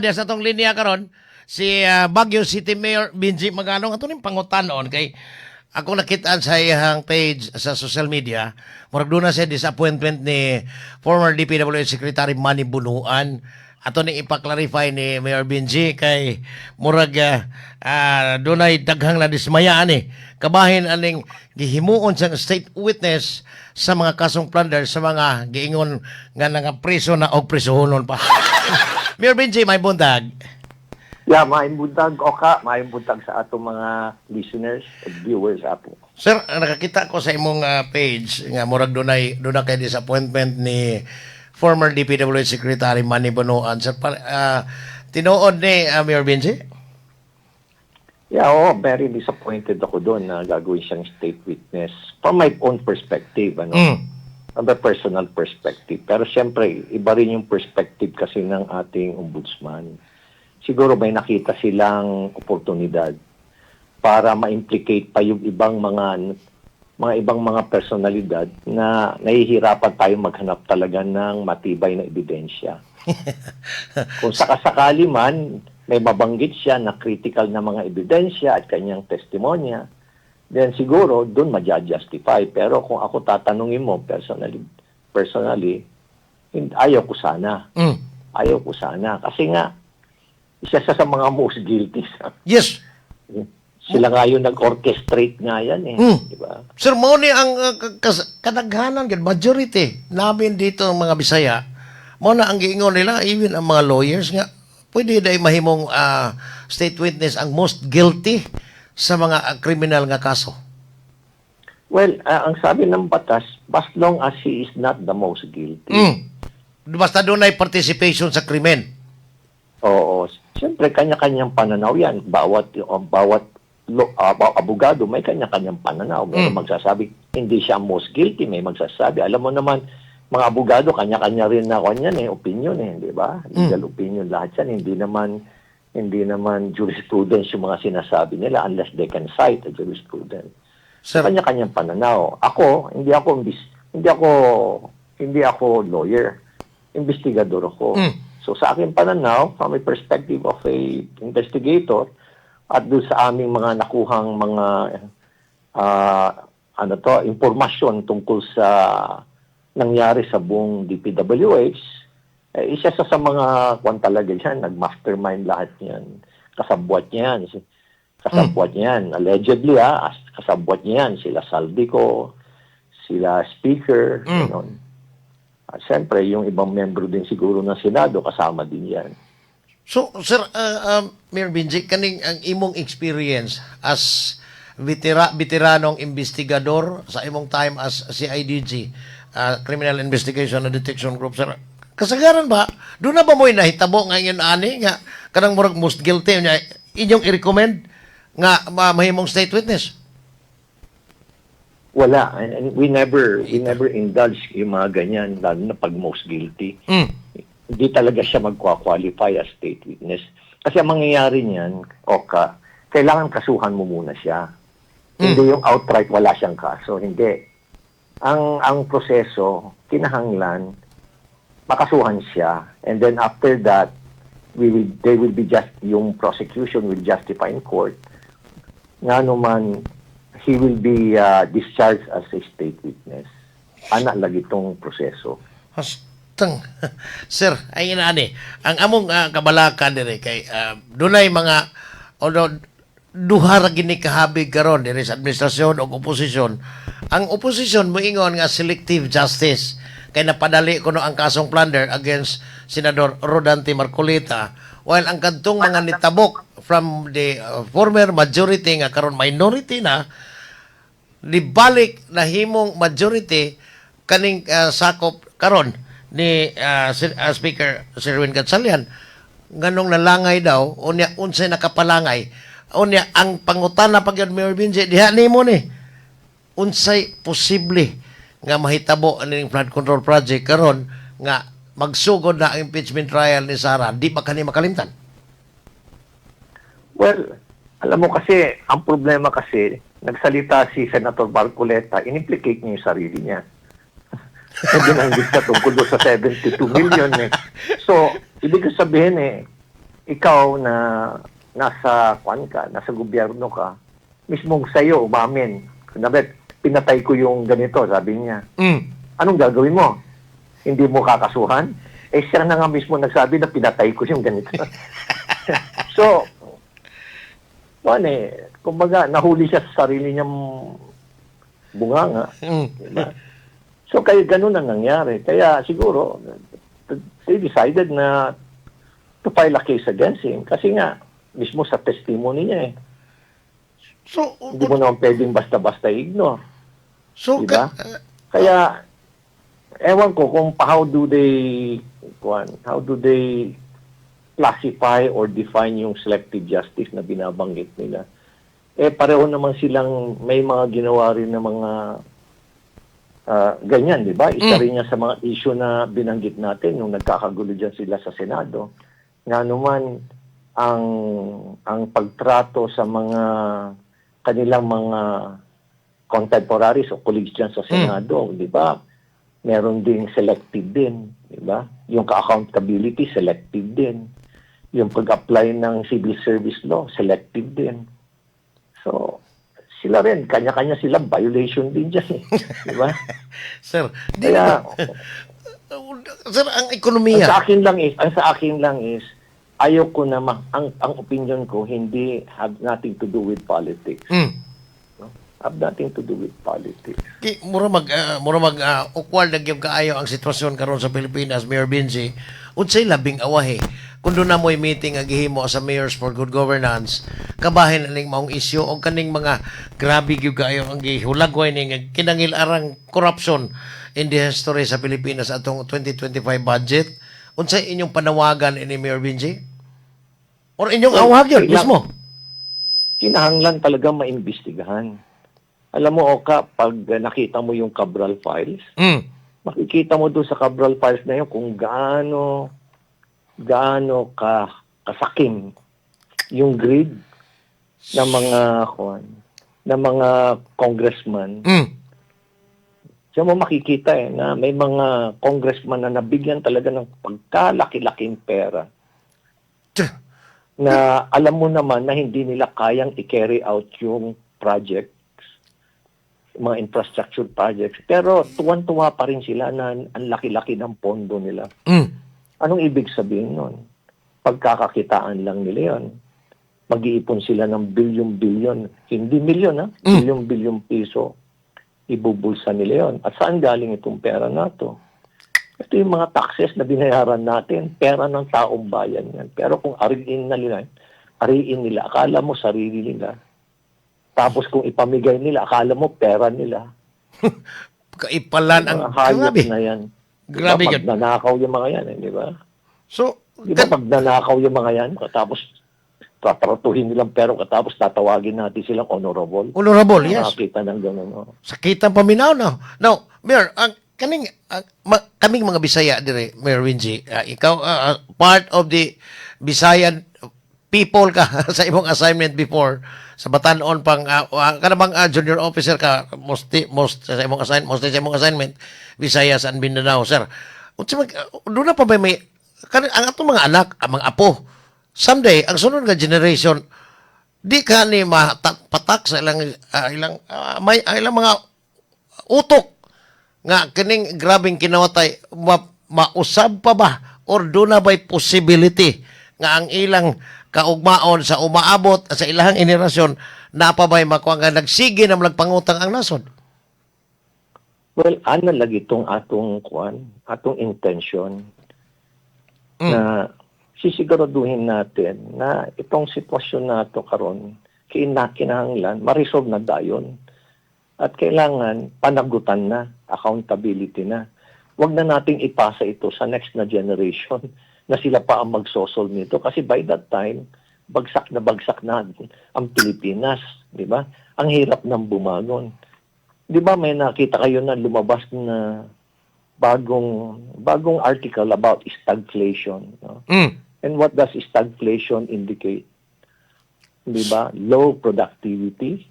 Diya sa atong linya karon si Baguio City Mayor Benji Magalong. Ato ning pangutanon kay ako nakita sa iyang page sa social media, murag doon na siya disappointment ni former DPWH Secretary Manny Bonoan. Ato ning ipa-clarify ni Mayor Benji kay murag dunay daghang nadismayaan eh. Kabahin aning gihimuon siyang state witness sa mga kasong plunder sa mga giingon nga nga preso na og prisohonon pa. Mayor Benji, maayong buntag. Yeah, maayong buntag, Oka, maayong buntag sa atong mga listeners at viewers apo. Sir, nakakita ko sa imong page nga murag dunay kay disappointment ni former DPWH Secretary Manny Bonoan. Sir, tinuod ni Mayor Benji? Yeah, oh, very disappointed ako doon na gagawin siyang state witness from my own perspective, ano, from the personal perspective. Pero siyempre, iba rin yung perspective kasi ng ating ombudsman. Siguro may nakita silang oportunidad para ma-implicate pa yung ibang mga personalidad na nahihirapan tayong maghanap talaga ng matibay na ebidensya. Kung sakasakali man may mabanggit siya na critical na mga ebidensya at kanyang testimonya, then siguro doon maja-justify. Pero kung ako tatanungin mo personally, ayaw ko sana. Ayaw ko sana. Kasi nga, isa siya sa mga most guilty. Sila nga yung nag-orchestrate nga yan eh. Di ba? Sir, mao ni ang kadaghanan gyud, majority namin dito ang mga Bisaya. Mao na ang giingon nila, even ang mga lawyers, nga pwede dai mahimong state witness ang most guilty sa mga criminal nga kaso? Well, ang sabi ng batas, as long as he is not the most guilty. Basta dunay participation sa krimen. Oo. Siyempre, kanya-kanyang pananaw yan. Bawat, bawat abogado may kanya-kanyang pananaw. Meron magsasabi, hindi siya most guilty. May magsasabi. Alam mo naman, mga abogado, kanya-kanya rin na kanyan eh, opinion eh, di ba? Legal opinion lahat yan. Hindi naman jurisprudence yung mga sinasabi nila unless they can cite a jurisprudence. Sir, Kanya-kanyang pananaw. Ako, hindi ako lawyer. Investigador ako. So sa aking pananaw, from a perspective of a investigator, at doon sa aming mga nakuhang mga ano to, impormasyon tungkol sa nangyari sa buong DPWH, eh, isa sa mga kwan talaga yan, nag-mastermind lahat yan. Kasabwat niya yan. Kasabwat niya yan. Allegedly, kasabwat niya yan. Sila Zaldy Co, sila Speaker, ganon. Siyempre, yung ibang membro din siguro ng Senado, kasama din yan. So, sir, Mayor Benji, kaning ang imong experience as veteranong investigador sa imong time as CIDG, Criminal Investigation and Detection Group, sir, kasagaran ba, duna ba mo'y nahitabo nga ingon ani, nga kanang murag most guilty niya, inyong i-recommend nga mahimong state witness? Wala. And we never indulge yung mga ganyan, lalo na pag most guilty. Hindi talaga siya magkwa-qualify as state witness. Kasi ang mangyayari niyan, Oka, kailangan kasuhan mo muna siya. Hindi yung outright wala siyang kaso. Hindi. Ang proseso, kinahanglan, makasuhan siya. And then after that, we will they will be just yung prosecution will justify in court nga naman he will be discharged as a state witness. Ana lagi itong proseso. Hastang. Sir, ay inaani. Ang among kabalakan dire kay dunay mga, although duha ra gini kahabig karon diri sa administrasyon o oposisyon. Ang oposisyon moingon nga selective justice kay napadali kuno ang kasong plunder against Senador Rodante Marcoleta, while ang kadtong mga nitabok from the former majority nga karon minority na, nibalik na himong majority kaning sakop karon ni Speaker Sherwin Gatchalian, nganong nalangay daw. Unya unsay nakapalangay? Unya ang pangutana pa gyud, Mayor Benji, diha nimo ni, unsay posible nga mahitabo aning flood control project karon nga magsugod na ang impeachment trial ni Sara? Di ba kani makalimtan? Well, alam mo kasi, ang problema kasi, nagsalita si Senator Marcoleta, in-implicate niya yung sarili niya. May binanggit siya tungkol doon sa 72 million eh. So, ibig sabihin eh, Ikaw na nasa kwan ka, nasa gobyerno ka, mismong sa'yo umamin. Kunwari, "Pinatay ko yung ganito," sabi niya. Anong gagawin mo? Hindi mo kakasuhan? Eh, siya na nga mismo nagsabi na pinatay ko yung ganito. So, ano eh, kumbaga, nahuli siya sa sarili niyang bunganga. Diba? So, kaya ganun ang nangyari. Kaya siguro, they decided na to file a case against him. Kasi nga, mismo sa testimony niya eh. So, Hindi mo naman pwedeng basta-basta ignore. So, Diba? Kaya, ewan ko kung how do they classify or define yung selective justice na binabanggit nila. Eh, pareho naman silang may mga ginawa rin na mga ganyan, di ba? Isa rin yan sa mga issue na binanggit natin nung nagkakagulo dyan sila sa Senado. Nga naman, ang pagtrato sa mga kanilang mga contemporaries o colleagues dyan sa Senado, di ba? Meron ding selective din, di ba? Yung accountability, selective din. Yung pag-apply ng civil service law, selective din. So, sila rin, kanya-kanya sila, violation din dyan eh. Di ba? Sir, di Kaya, sir, ang ang ekonomiya. sa akin lang is, ang sa akin lang is, ayaw ko na, ang opinion ko, hindi have nothing to do with politics. No? Have nothing to do with politics. Ki, mura mag awkward na gyud kaayo ang sitwasyon karon sa Pilipinas, Mayor Benji. Unsay labing awahi? Kung duna mo'y meeting nga gihimo sa Mayors for Good Governance, kabahin aning maong isyu og kaning mga grabe gyud kaayo ang gihulagway ni nga kinangil-arang corruption in the history sa Pilipinas atong 2025 budget. Unsay inyong panawagan ini, Mayor Benji? Or inyong Well, awag yun mismo? Kinahanglan talaga maimbestigahan. Alam mo, Oka, pag nakita mo yung Cabral files, makikita mo doon sa Cabral files na yun kung gaano gaano ka kasakim yung greed ng mga kuan, ng mga congressman. Diyan mo makikita eh na may mga congressman na nabigyan talaga ng pagkalaki-laking pera na alam mo naman na hindi nila kayang i-carry out yung projects, mga infrastructure projects. Pero tuwan-tuwa pa rin sila na ang laki-laki ng pondo nila. Anong ibig sabihin nun? Pagkakakitaan lang nila yon. Mag-iipon sila ng bilyon-bilyon, hindi milyon ha, bilyon-bilyon piso. Ibubulsa nila yon. At saan galing itong pera na to? Ito yung mga taxes na binayaran natin, pera ng taong bayan yan. Pero kung ariin na nila, ariin nila, akala mo sarili nila. Tapos kung ipamigay nila, akala mo pera nila. Kaipalan ang Mga hayop grabe. Na yan. Grabe Diba, yun. magnanakaw yung mga yan, eh, di ba? So, Di ba magnanakaw yung mga yan, tapos tatratuhin nilang pero tapos tatawagin natin silang honorable? Honorable, yes. Nakakita ng gano'n. No? Sakitan paminaw no. Now, Mayor, ang kaning ang, kaming mga Bisaya dire, Mayor Winji, ikaw part of the Bisayan people ka sa imong assignment before sa Batanon pang kana bang junior officer ka most sa imong assign most sa imong assignment Visayas and Mindanao, sir. Unsa mag duna pa ba may ang atong mga anak, ang mga apo, someday ang sunod nga generation di ka ni patak sa ilang ilang may ang ilang mga utok nga kining grabeng kinawatay mausab pa ba or duna ba'y possibility nga ang ilang kaugmaon sa umaabot sa ilahang henerasyon na pa ba'y makuha nga nagsige na malagpangutang ang nasod? Well, ano lagi itong atong kwan, atong intention na sisiguraduhin natin na itong sitwasyon na ito karon kinahanglan ma-resolve na dayon. At kailangan panagutan na, accountability na. Huwag na nating ipasa ito sa next na generation na sila pa ang magsosolve nito kasi by that time bagsak na ang Pilipinas, di ba? Ang hirap ng bumangon. Di ba may nakita kayo na lumabas na bagong bagong article about stagflation, no? And what does stagflation indicate? Di ba? Low productivity,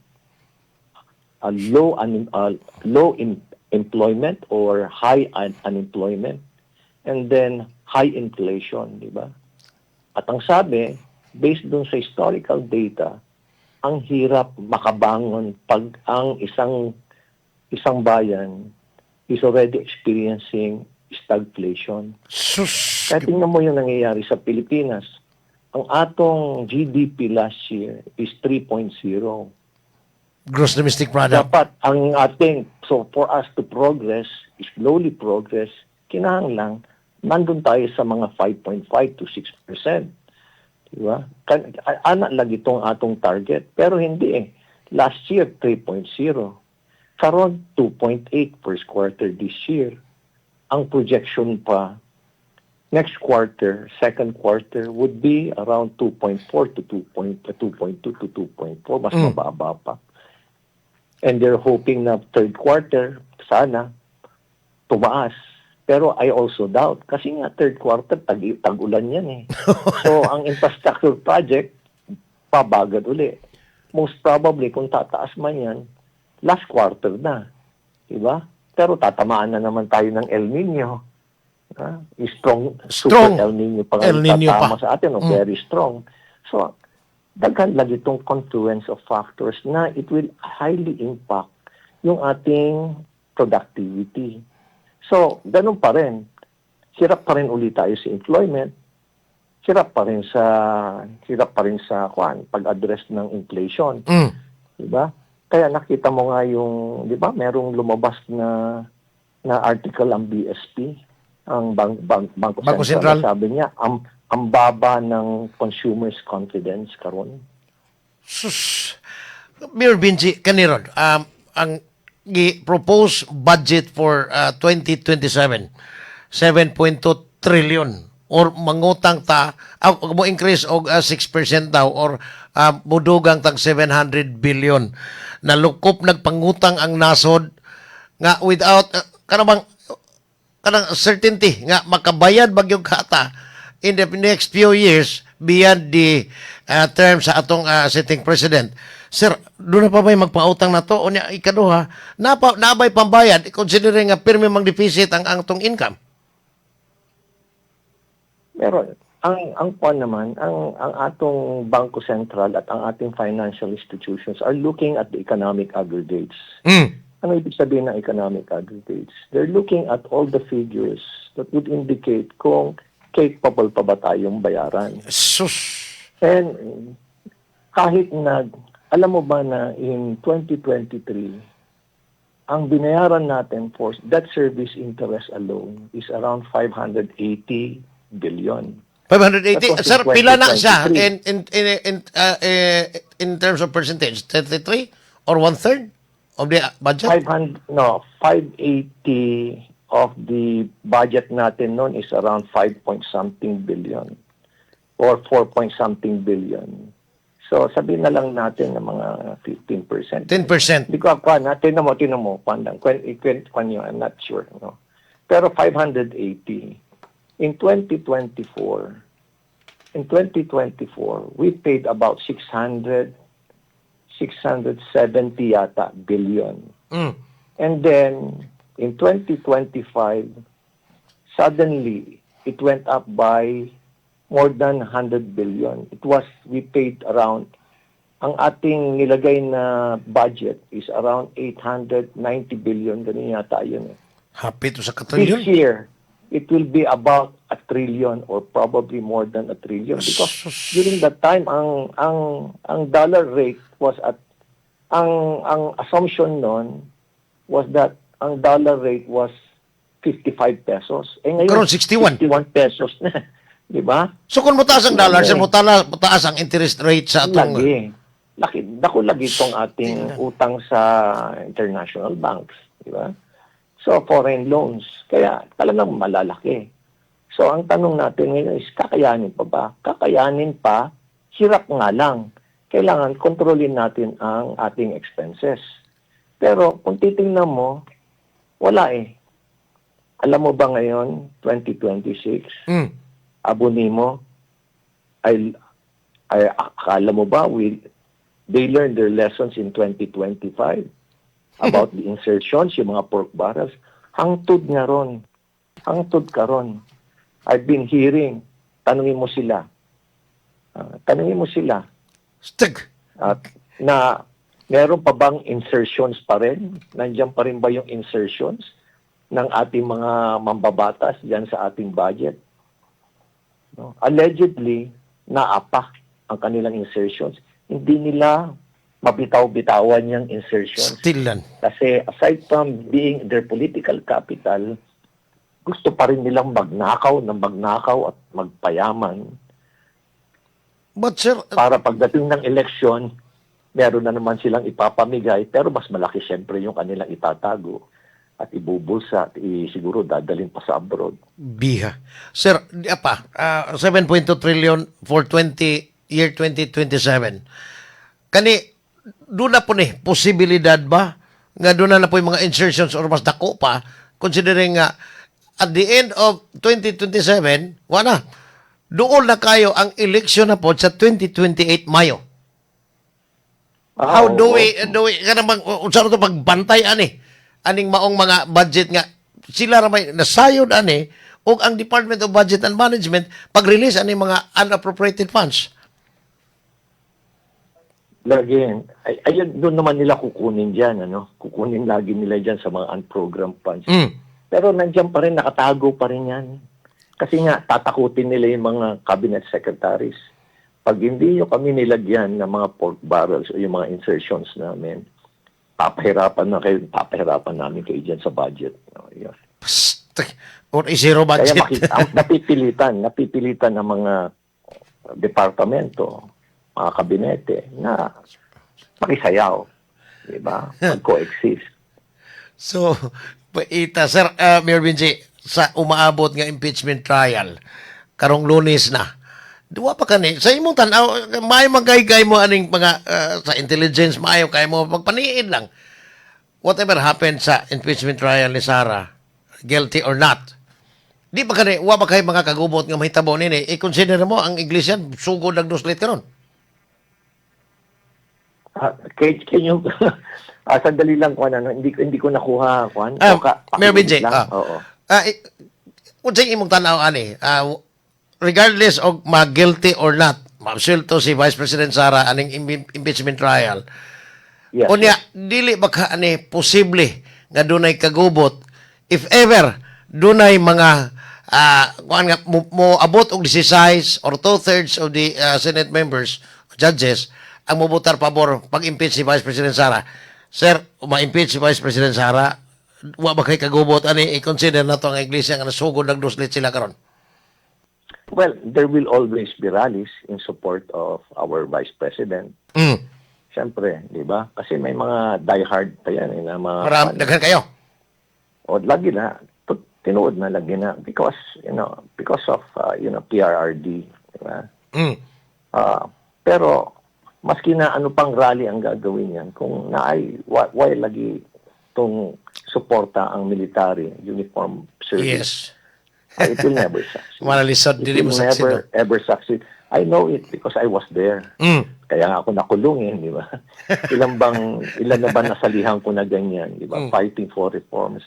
a low employment or high unemployment, and then high inflation, di ba? At ang sabi, based dun sa historical data, ang hirap makabangon pag ang isang isang bayan is already experiencing stagflation. Sus. Kaya tingnan mo yung nangyayari sa Pilipinas. Ang atong GDP last year is 3.0. Gross domestic product. Dapat ang ating, so for us to progress, slowly progress, kinahanglan, nandun tayo sa mga 5.5 to 6%. Di ba? Ana lagi itong atong target. Pero hindi eh. Last year, 3.0. Karon, 2.8 first quarter this year. Ang projection pa, next quarter, second quarter, would be around 2.4 to 2.2 to 2.4. Mas mababa pa. And they're hoping na third quarter, sana, tumaas. Pero I also doubt. Kasi nga, third quarter, tag-ulan yan eh. So, ang infrastructure project, pabagal uli. Most probably, kung tataas man yan, last quarter na. Diba? Pero tatamaan na naman tayo ng El Nino. Ah, strong, Strong super El Nino pa nga El Nino tatama pa. Sa atin, no? Very strong. So, daghan lagi itong confluence of factors na it will highly impact yung ating productivity. So, ganun pa rin. Hirap pa rin ulit tayo sa employment. Hirap pa rin sa kwan, pag-address ng inflation, 'di ba? Kaya nakita mo nga yung, 'di ba, merong lumabas na na article ang BSP, ang Bangko Bangko Sentral, Sentral. Sabi niya, ang baba ng consumers' confidence karon. Sus. Mayor Benji, kaniron, ang gi-propose budget for 2027, 7.2 trillion or mangutang ta mo increase og 6% daw or mudugang tag 700 billion. Nalukop nagpangutang ang nasod nga without kanang kanang certainty nga makabayad bagyong kata in the next few years beyond the term sa atong sitting president. Sir, doon na pa ba'y magpautang na to? O niya, ikaduha, nabay pambayad considering nga pirmi mang deficit ang atong income? Meron. Ang kwan naman, ang atong Bangko Sentral at ang ating financial institutions are looking at the economic aggregates. Ano ibig sabihin ng economic aggregates? They're looking at all the figures that would indicate kung capable pa ba tayong bayaran. Sus. And kahit na, alam mo ba na in 2023, ang binayaran natin for debt service interest alone is around 580 billion. 580. That was in Sir, pila na siya 2023. in terms of percentage? 33 or one-third of the budget? 500, no, 580 of the budget natin noon is around 5 point something billion or 4 point something billion. So sabihin na lang natin ng mga 15%. 10%. Hindi ko kwan, ha? Tingnan mo, kwan lang. Kwan yun, I'm not sure. No? Pero 580. In 2024, we paid about 600, 670 yata billion. And then, in 2025, suddenly, it went up by more than 100 billion. We paid around, ang ating nilagay na budget is around 890 billion. Ganun yata yun eh. Happy to sa This katrilyon. year, it will be about a trillion or probably more than a trillion because Sus. During that time ang dollar rate was at ang assumption noon was that ang dollar rate was 55 pesos. Eh ngayon, Karon, 61. 61 pesos na. Di ba? So kung mutaas ang dollar, sir, Lagi. Mutaas ang interest rate sa atong Lagi. Laki, dako lagi itong ating utang sa international banks, di ba? So, foreign loans. Kaya talagang malalaki. So, ang tanong natin ngayon is, kakayanin pa ba? Kakayanin pa, hirap nga lang. Kailangan kontrolin natin ang ating expenses. Pero kung titingnan mo, wala eh. Alam mo ba ngayon, 2026, abuni mo, ay akala mo ba they learned their lessons in 2025 about the insertions, yung mga pork barrels? Hangtod nga ron. Hangtod karon. I've been hearing, tanungin mo sila, Tanungin mo sila Stag. At na meron pa bang insertions pa rin? Nandiyan pa rin ba yung insertions ng ating mga mambabatas diyan sa ating budget? No? Allegedly, naapa ang kanilang insertions. Hindi nila mabitaw-bitawan yung insertions. Still lan. Kasi aside from being their political capital, gusto pa rin nilang magnakaw ng magnakaw at magpayaman But sir, para pagdating ng eleksyon, meron na naman silang ipapamigay, pero mas malaki siyempre yung kanilang itatago at ibubulsa at siguro dadalhin pa sa abroad. Biha. Sir, di pa, 7.2 trillion for 20 year 2027. Kani doon na po ni posibilidad ba nga doon na po yung mga insertions or mas dako pa, considering nga at the end of 2027, wala. Doon na kayo ang election na po sa 2028 Mayo. How do Oo. we kanang bang unsa ra to pagbantay ani aning maong mga budget nga sila ra may nasayod ani ug ang Department of Budget and Management pag-release ani mga unappropriated funds? Lagi, ay, ayun, doon naman nila kukunin dyan, ano? Kukunin lagi nila dyan sa mga unprogrammed funds. Pero nandiyan pa rin, nakatago pa rin yan. Kasi nga, tatakutin nila yung mga cabinet secretaries. Pag hindi nyo kami nilagyan ng mga pork barrels o yung mga insertions namin, papahirapan na kayo, papahirapan namin kayo dyan sa budget. No, yun. Psst, or zero Kaya budget. makita, ang napipilitan ng mga departamento, mga kabinete na makisayaw, di ba? Mag-coexist. So, paita, Sir Mayor Benji, sa umaabot nga impeachment trial, karong Lunes na, duwa pa kani, sa imong tanaw, maayo magaygay mo aning mga sa intelligence, maayo kay mo, magpaniid lang. Whatever happened sa impeachment trial ni Sara, guilty or not, di ba kani, wa ba kay mga kagubot nga mahitabo nini, i-consider mo ang iglesia, sugod ang duslit karon? Can you, sandali lang, Juan, ano, hindi ko nakuha, Juan. Oka, Mayor Benji, pakiulit lang. Oo. Unsay imong tan-aw ani? Regardless of ma-guilty or not, maabsuelto si Vice President Sara aning impeachment trial. Unya, dili ba ka ani posible nga dunay kagubot if ever dunay mga kuan nga mo abot og 16 or two-thirds of the Senate members, judges ang mobotar pabor pag-impeach si Vice President Sara? Sir, ma-impeach si Vice President Sara, wa ba kay kagubot ani i-consider na to ang iglesia nga nasugod nagduslit sila karon? Well, there will always be rallies in support of our Vice President. Siyempre, di ba? Kasi may mga diehard pa yan, eh, na mga Marami, daghan kayo. O lagi na, tinuod na lagi na because of PRRD, di ba? Pero maski na ano pang rally ang gagawin yan, kung naay why lagi tong suporta ang military uniform service, it will never succeed. Malalisod, It dili will mo succeed. Never ever succeed. I know it because I was there. Kaya nga ako nakulong eh, di ba? Ilan na ba nasalihan ko na ganyan, di ba? Fighting for reforms.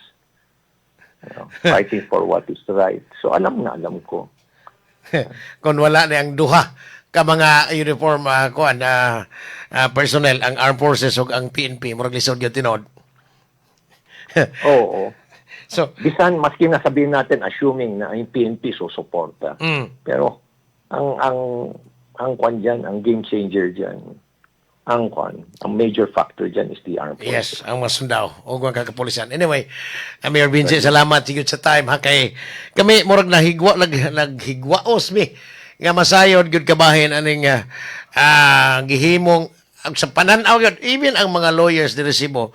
Fighting for what is right. So alam na alam ko. Kung wala na ang duha ka mga uniform kuan personnel, ang armed forces ug ang PNP, murag lisod gyud tinuod. Oo. So, Bisan maski na sabihin natin, assuming na ang PNP susuporta. Pero ang kwan dyan, ang game changer dyan, ang kwan, ang major factor dyan is the armed forces. Yes, ang mga sundao o mga kapolisan. Anyway, Mayor Vince, salamat sigud sa time ha, kay kami murag nahigwa naghigwaos mi nga masayod gyud kabahin aning gihimong ang sa panan-aw gyud. Even ang mga lawyers diri Cebu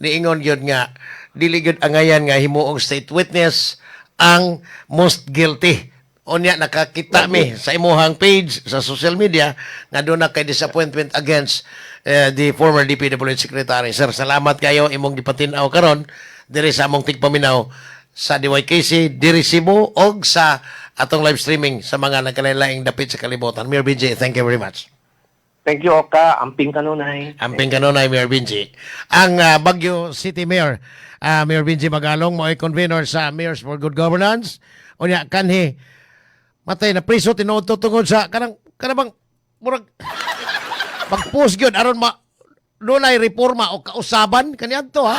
niingon gyud nga dili gyud angayan nga himuong state witness ang most guilty. Unya nakakita mi sa imuhang page sa social media nga doon na kay disappointment against the former DPWH secretary. Sir, salamat kayo imong gipatin-aw karon diri sa among tigpaminaw sa DYKC diri Cebu og sa atong live streaming sa mga nagkalain-laing dapit sa kalibutan. Mayor BJ, thank you very much. Thank you, Oka. Amping kanunay. Amping kanunay, Mayor Benji. Ang Baguio City Mayor, Mayor Benji Magalong, mao'y convener sa Mayors for Good Governance. Unya, kanhi, matay na priso tinuod to tungod sa kanang kanang bang murag mag-post gyud aron ma dunay reforma o kausaban kaniadto, ha.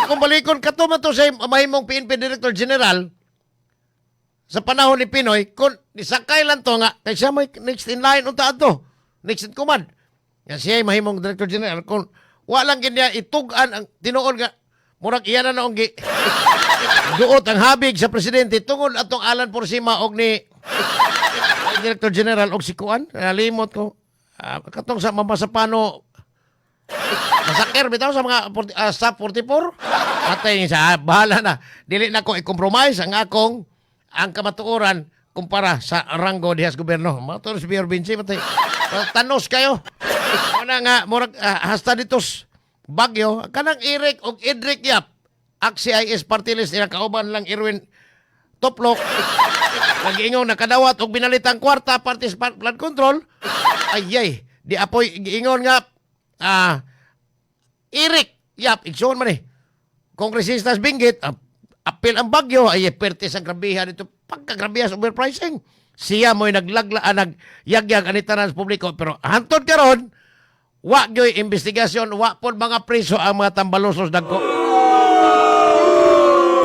Kung balikon kato man to sa mahimong PNP Director General sa panahon ni PNoy, kung nisakay lang to nga kay siya may next in line unta adto, next in command nga siya ay mahimong Director General, kung wa lang gid niya itug-an ang tinuod nga murag iya na noong gi duot ang habig sa presidente tungod atong Alan Porsima og ni Director General og si kuan, nalimot ko, katong sa Mamasapano massacre bitaw sa mga 40, staff 44. Patay niya siya. Ah, bahala na, dili na ko i-compromise ang akong ang kamatuoran kumpara sa ranggo diha sa gobyerno. Mga to si Mayor Vinci, matay tanos kayo. Una nga murag hasta ditos Bagyo kanang Eric og Edric Yap, ACT-CIS party list nila, kauban lang Erwin Toplok, nag-ingon nakadawat og binalitang kwarta party sa flood control. Ay ay, di apoy giingon nga Eric Yap, igsoon man eh kongresistas Benguet, apil ang Bagyo ay pertes ang grabihan dito, pagkagrabihan sa overpricing. Siya mo'y naglagla, nagyagyag ani tanan sa publiko, pero hantod karon wa gyoy investigasyon, wa pod mga preso ang mga Tambaloslos dagko.